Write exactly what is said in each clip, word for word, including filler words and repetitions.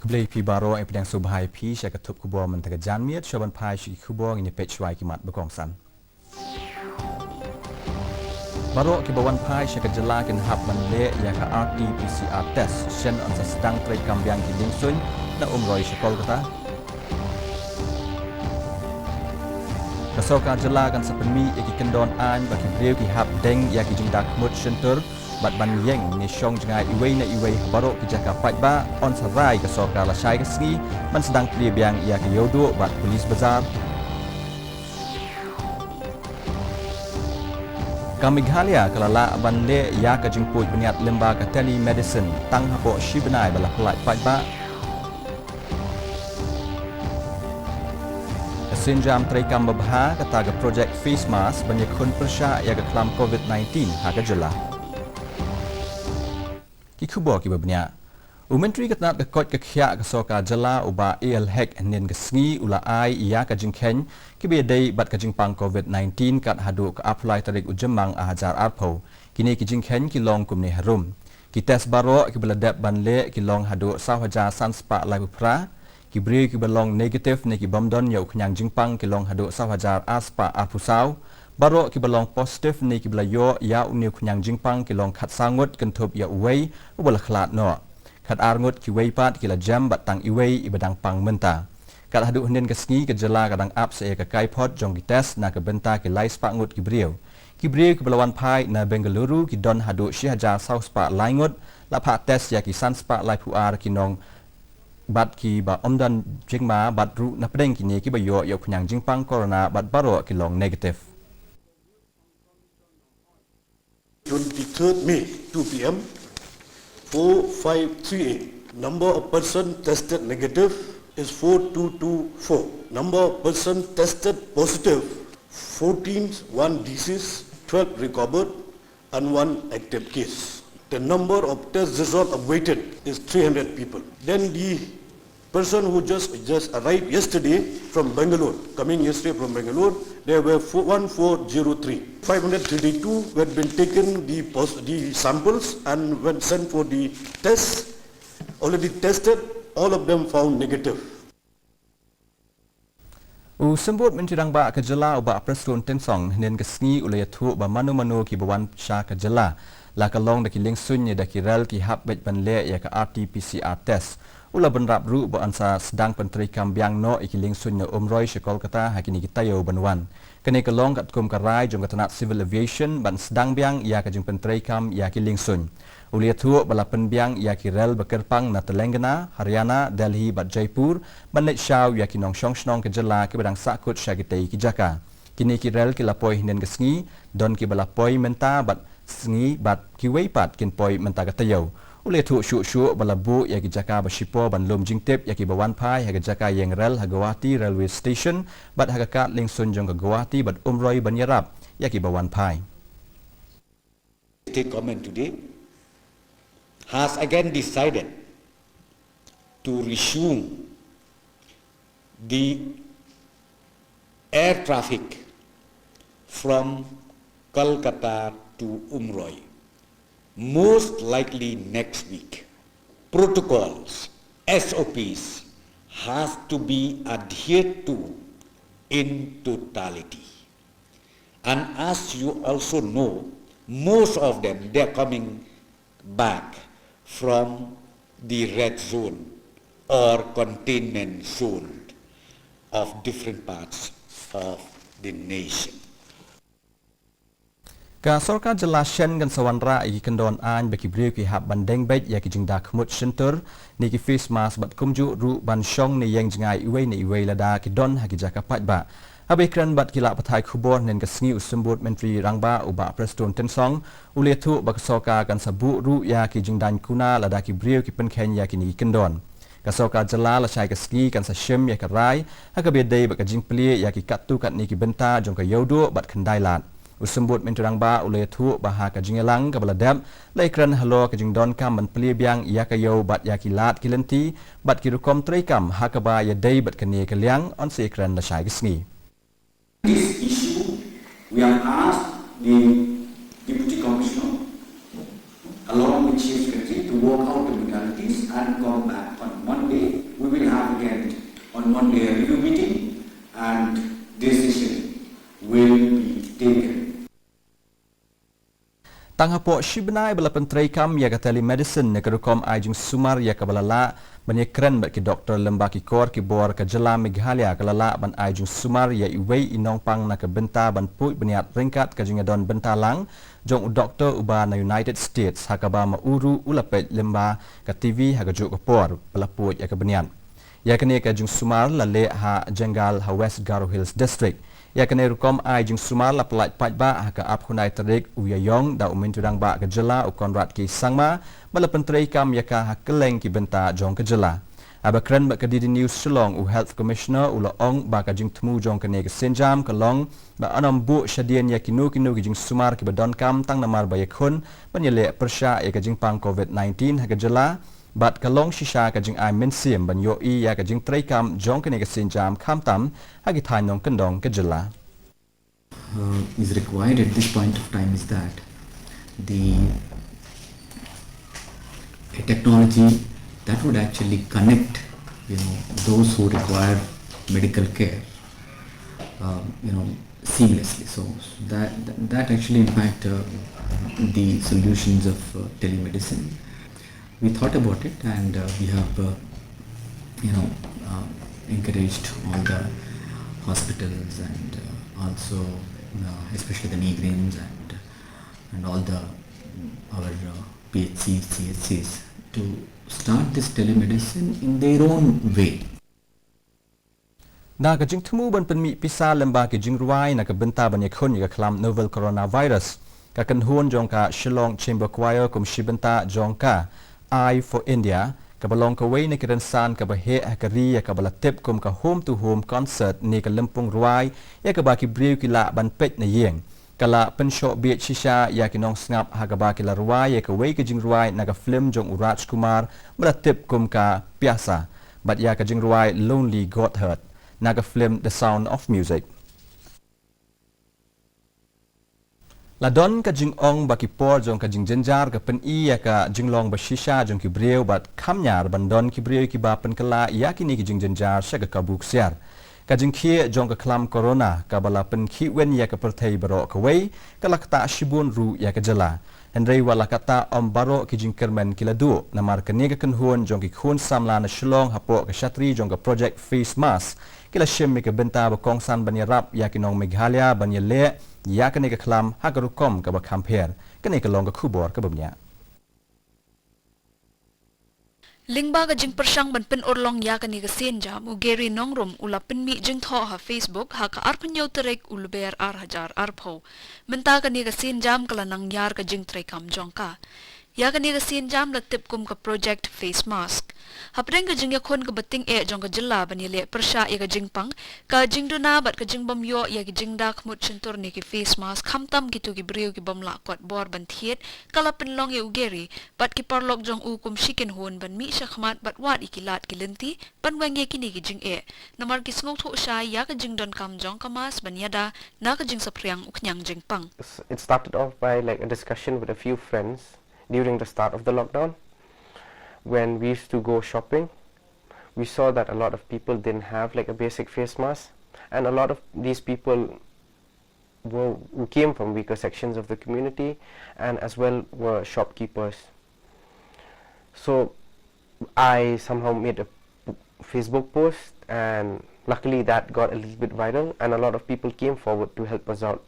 Khublei phi baroh, ïa pdiang sngewbha ïa phi sha ka thup khubor mynta ka janmiet. Shuwa ban phai sha ki khubor, ngin ïa peit shuwa ki mat ba kongsan. Baroh kiba wan phai sha ka jylla kin hap ban leh ïa ka R T P C R test. Shen yn sa sdang treikam biang ki liengsuiñ na Umroi sha Kolkata. Ka sorkar jylla kan sa pynmih ïa ki kyndon aiñ ba ki briew ki hap deng ïa ki jingda khmut shyntur bad ban ïeng ne shong jngai iwei na iwei ha baroh ki jaka paidbah. Yn sa rai ka sorkar lashai ka sngi ban sdang plie biang ïa ka Ïewduh bad Police Bazar. Ka Meghalaya ka la lah ban leh ïa ka jingpuid bniat lyngba ka telemedicine tang hapoh shi bnai ba la pyllait paidbah. Ka sienjam treikam babha kata ka projek face mask ban ïakhun pyrshah ïa ka khlam covid nineteen ha ka jylla. Ki khubor kiba bniah. U Myntri ka tnat ka koit ka khiah ka sorkar jylla u Bah A L Hek hynnin ka sngi u la ai ïa ka jingkheiñ kiba ïadei bad ka jingpang covid nineteen kat haduh ka arphew lai tarik u Jymmang ar hajar arphew. Kine ki jingkheiñ ki long kumne harum. Ki test baroh kiba la dep ban leh ki long haduh saw hajar san spah laiphew phra. Ki briew kiba long negative ne ki bym don ïa u khñiang jingpang ki long haduh saw hajar ar spah arphew saw. Baroh kiba long positive ne kiba la ïoh ïa une u khñiang jingpang ki long khatsaw ngut kynthup ïa uwei uba la khlad noh. Khatar ngut kiwei pat ki la jem bad tang iwei iba dang pang mynta. Kat haduh hynnin ka sngi ka jylla ka dang ap sa ïa ka kaiphod jong ki test na ka bynta ki lai spah ngut ki briew. Ki briew kiba la wan phai na Bengaluru ki don haduh shi hajar saw spah lai ngut, la phah test ïa ki san spah laiphew ar ki nong bad kiba ym don jingma bad ruh na pdeng kine kiba ïoh ïa u khñiang jingpang corona bad baroh ki long negative. Twenty-third May, two P M, four five three eight. Number of person tested negative is four two two four. Number of person tested positive, fourteen, one deceased, twelve recovered, and one active case. The number of test result awaited is three hundred people. Then the person who just, just arrived yesterday from Bangalore, coming yesterday from Bangalore, there were four, one four zero three. Five hundred thirty-two who had been taken the pos-, the samples and when sent for the test, already tested, all of them found negative. U Symbud Myntri Rangbah ka jylla u Bah Prestone Tynsong hynnin ka sngi u la ïathuh ba mano mano kiba wan sha ka jylla la ka long da ki liengsuiñ ne da ki rel ki hap beit ban leh ïa ka R T P C R test. U la bynrap ruh ba yn sa sdang pyntreikam biang noh ïa ki liengsuiñ na Umroi sha Kolkata ha kine ki taïew ban wan. Kane ka long katkum ka rai jong ka tnat Civil Aviation ban sdang biang ïa ka jingpyntreikam ïa ki liengsuiñ. U la ïathuh ba la pynbiang ïa ki rel ba kyrpang na Telangana, Haryana, Delhi bad Jaipur ban leit shaw ïa ki nongshong shnong ka jylla kiba dang sahkut sha kitei ki jaka. Kine ki rel ki la poi hynnin ka sngi, don kiba la poi mynta bad sngi bad kiwei pat kin poi mynta ka taïew. U la ïathuh shuh shuh ba la buh ïa ki jaka ba shipor ban lum jingtip ïa kiba wan phai ha ka jaka ïeng rel ha Guwahati Railway Station bad ha ka kad liengsuiñ jong ka Guwahati bad Umroi ban ïarap ïa kiba wan phai. State government today has again decided to resume the air traffic from Kolkata to Umroi, most likely next week. Protocols, S O Ps, has to be adhered to in totality. And as you also know, most of them, they are coming back from the red zone or containment zone of different parts of the nation. Ka sorkar jylla shen kan sa wanrah ïa ki kyndon aiñ ba ki briew ki hap ban deng beit ïa ki jingda khmut shyntur ne ki face mask bad kumjuh ruh ban shong ne ïeng jngai iwei na iwei lada ki don ha ki jaka paidbah. Haba ïakren bad ki lad pathai khubor hynnin ka sngi u Symbud Myntri Rangbah u Bah Prestone Tynsong u la ïathuh ba ka sorkar kan sa buh ruh ïa ki jingdaiñ kuna lada ki briew ki pynkheiñ ïa kine ki kyndon. Ka sorkar jylla lashai ka sngi kan sa shim ïa ka rai ha kaba ïadei bad ka jingplie ïa ki katto katne ki bynta jong ka Ïewduh bad Khyndailad. U Symbud Myntri Rangbah u la ïathuh ba ha ka jingïalang kaba la dep la ïakren halor ka jingdonkam ban plie biang ïa ka ïew bad ïa ki lad ki lynti bad ki rukom treikam ha kaba ïadei bad kane ka liang, yn sa ïakren lashai ka sngi. This issue, we have asked the Deputy Commissioner, along with Chief Secretary, to work out the modalities and come back on Monday On Monday, a review meeting and decision will be taken. Tang hapoh shi bnai ba la pyntreikam ïa ka telemedicine ne ka rukom ai jingsumar ïa kaba la lah ban ïakren bad ki doktor lyngba ki kor ki bor, ka jylla Meghalaya ka la lah ban ai jingsumar ïa iwei i nongpang na ka bynta ban puid bniat ryngkat ka jingïadon bynta lang jong u doktor uba na United States, ha kaba ma u ruh u la peit lyngba ka T V ha kajuh ka por ba la puid ïa ka bniat. Ïa kane ka jingsumar la leh ha Jyngal ha West Garo Hills District. Ïa kane rukom ai jingsumar la pyllait paidbah ha ka arphew khyndai tarik u Ïaïong da u Myntri Rangbah ka jylla u Conrad K Sangma, ba la pyntreikam ïa ka ha kylleng ki bynta jong ka jylla. Haba kren bad ka D D News Shillong, u Health Commissioner u la ong ba ka jingthmu jong kane ka sienjam ka long ba yn ym buh shadien ïa kino kino ki jingsumar kiba donkam tang namar ba ïakhun ban ïaleh pyrshah ïa ka jingpang covid nineteen ha ka jylla, bad ka long shisha ka jingai mynsiem ban ïohi ïa ka jingtreikam jong kane ka sienjam khamtam ha ki thaiñ nongkyndong ka jylla. Uh, is required at this point of time is that the a technology that would actually connect, you know, those who require medical care, um, you know, seamlessly. So that that actually impact uh, the solutions of uh, telemedicine. We thought about it, and uh, we have, uh, you know, uh, encouraged all the hospitals and uh, also, uh, especially the Neigrims and and all the our uh, P H Cs, C H Cs to start this telemedicine in their own way. Na ka jingthmu ban pynmih pisa lyngba ki jingrwai na ka bynta ban ïakhun ïa ka khlam novel coronavirus, ka kynhun jong ka Shillong Chamber Choir kum shi bynta jong ka Eye for India, kaba long kawei na ki rynsan kaba heh ha ka ri ïa kaba la tip kum ka home to home concert ne ka lympung rwai ïa kaba ki briew ki lah ban peit na ïing, ka la pynshoh bieit shisha ïa ki nongsngap ha kaba ki la rwai ïa kawei ka jingrwai na ka film jong u Rajkumar ba la tip kum ka Pyasa, bad ïa ka jingrwai Lonely Goatherd na ka film The Sound of Music. La don ka jingong ba ki por jong ka jingjynjar ka pyni ïa ka jinglong ba shisha jong ki briew bad kham ñiar ban don ki briew kiba pynkylla ïa kine ki jingjynjar sha ka kabu ksiar. Ka jingkhih jong ka khlam corona kaba la pynkhih win ïa ka pyrthei baroh kawei, ka la ktah shibun ruh ïa ka jylla. Hynrei wat la katta, ym baroh ki jingkyrmen ki la duh, namar kane ka kynhun jong ki khun samla na Shillong hapoh ka shatri jong ka project Face Mask, ki la shim ïa ka bynta ba kongsan ban ïarap ïa ki nong Meghalaya ban ïaleh ïa kane ka khlam ha ka rukom kaba kham pher. Kane ka long ka khubor kaba bniah. Lyngba ka jingpyrshang ban pynurlong ïa kane ka sienjam, u Gary Nongrum u la pynmih jingthoh ha Facebook ha ka arphew hynñiew tarik u Lber ar hajar arphew. Mynta kane ka sienjam ka la nang ïar ka jingtreikam jong ka. Ïa kane ka sienjam la tip kum ka Project Face Mask. Hapdeng ka jingïakhun kaba tyngeh jong ka jylla ban ïaleh pyrshah ïa ka jingpang, ka jingduna bad ka jingbym ïoh ïa ki jingda khmut shyntur ne ki face mask, khamtam kito ki briew ki bym lah kot bor ban thied, ka la pynlong ïa u Gary bad ki paralok jong u kum shi kynhun ban mih shakhmat bad wad ïa ki lad ki lynti ban weng ïa kine ki jingeh, namar ki sngewthuh shai ïa ka jingdonkam jong ka mask ban ïada na ka jingsaphriang u khñiang jingpang. It started off by, like, a discussion with a few friends during the start of the lockdown. When we used to go shopping, we saw that a lot of people didn't have, like, a basic face mask, and a lot of these people were, who came from weaker sections of the community, and as well were shopkeepers. So I somehow made a Facebook post, and luckily that got a little bit viral, and a lot of people came forward to help us out.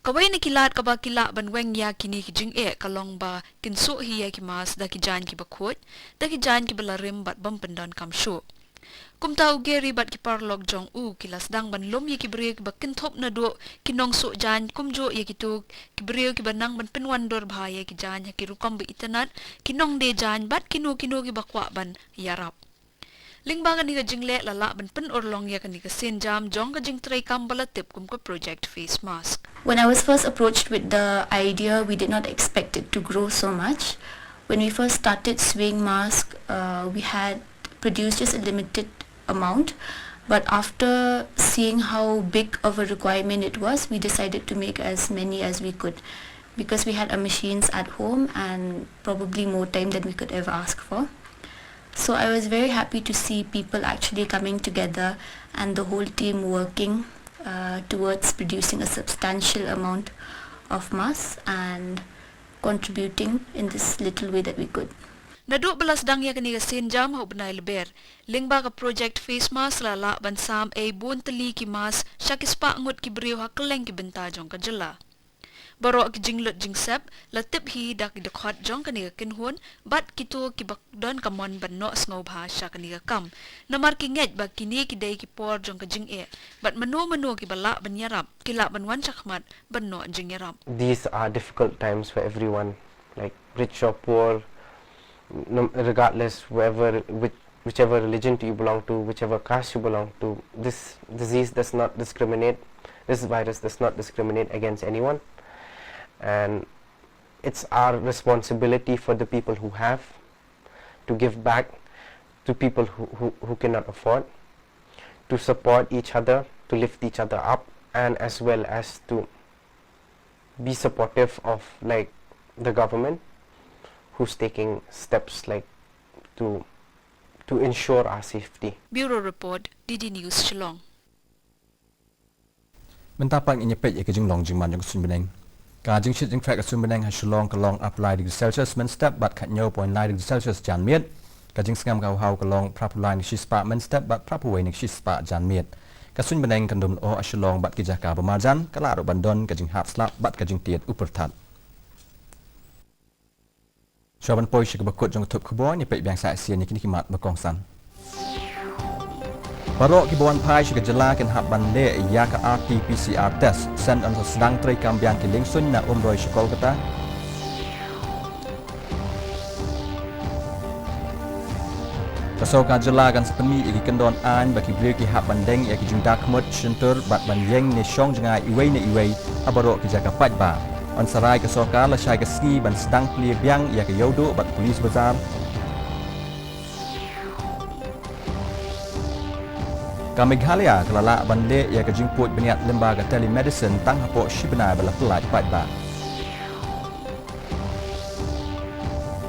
Kawei na ki lad kaba ki lah ban weng ïa kine ki jingeh ka long ba kin suh hi ïa ki mask da ki jaiñ kiba khuid, da ki jaiñ kiba la rim bad bym pyndonkam shuh. Kumta u Gary bad ki paralok jong u ki la sdang ban lum ïa ki briew kiba kynthup naduh ki nongsuh jaiñ kumjuh ïa kito ki briew kiba nang ban pynwandur bha ïa ki jaiñ ha ki rukom ba itynnad, ki nongdie jaiñ bad kino kino kiba kwah ban ïarap. Lyngba kane ka jingleh la lah ban pynurlong ïa kane ka sienjam jong ka jingtreikam ba la tip kum ka Project Face Mask. When I was first approached with the idea, we did not expect it to grow so much. When we first started sewing mask, uh, we had produced just a limited amount, but after seeing how big of a requirement it was, we decided to make as many as we could because we had our machines at home and probably more time than we could ever ask for. So I was very happy to see people actually coming together and the whole team working uh, towards producing a substantial amount of masks and contributing in this little way that we could. Naduh ba la sdang ïa kane ka sienjam ha u bnai Lber, lyngba ka project Face Mask la lah ban sam ei bun tylli ki mask sha ki spah ngut ki briew ha kylleng ki bynta jong ka jylla. Baroh ki jinglut jingsep la tip hi da ki dkhot jong kane ka kynhun bad kito kiba don ka mon ban noh sngewbha sha kane ka kam. Namar ki ngeit ba kine ki dei ki por jong ka jingeh bad mano mano kiba lah ban ïarap ki lah ban wan shakhmat ban noh jingïarap. These are difficult times for everyone, like rich or poor, no, regardless, wherever, which, whichever religion do you belong to, whichever caste you belong to, this disease does not discriminate, this virus does not discriminate against anyone. And it's our responsibility for the people who have to give back to people who, who, who cannot afford, to support each other, to lift each other up, and as well as to be supportive of, like, the government who's taking steps, like, to to ensure our safety. Bureau Report, D D News, Shillong. Mynta pat ngin ïa peit ïa ka jinglong jingman jong ka suiñ bneng. Ka jingshit jingtrei ka suiñ bneng ha Shillong ka long arphew lai degree Celsius mynstep bad khathynñiew point lai degree Celsius janmiet. Ka jingsngem ka haw ka long phraphew lai na ka shispah mynstep bad phraphew wei na ka shispah janmiet. Ka suiñ bneng kan dum lyoh ha Shillong bad ki jaka ba marjan, ka lah ruh ban don ka jinghap slap bad ka jingtied u pyrthat. Shuwa ban poi sha kaba kut jong ka thup khubor, ngin ïa peit biang sa shisien ïa kine ki mat ba kongsan. Baroh kiba wan phai sha ka jylla kin hap ban leh ïa ka R T P C R test. Shen yn sa sdang treikam biang ki liengsuiñ na Umroi sha Kolkata. Ka sorkar jylla kan sa pynmih ïa ki kyndon aiñ ba ki briew ki hap ban deng ïa ki jingdakhmut shyntur bad ban ïeng ne shong jngai iwei na iwei ha baroh ki jaka paidbah. Yn sa rai ka sorkar lashai ka sngi ban sdang plie biang ïa ka Ïewduh bad Police Bazar. Ka Meghalaya ka la lah ban leh ïa ka jingpud bniat lyngba ka telemedicine tang hapoh shi bnai ba la pyllait paidbah.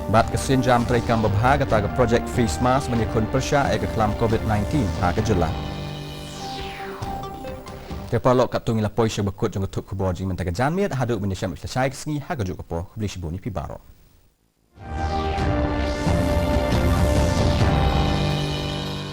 Bad ka sienjam treikam babha kata ka project Face Mask ban ïakhun pyrshah ïa ka khlam covid nineteen ha ka jylla. Te paralok, katto ngi la poi sha kaba kut jong ka thup khubor jong ngi mynta ka janmiet, haduh ban ïashem lashai ka sngi ha kajuh ka por. Khublei shibun ïa phi baroh.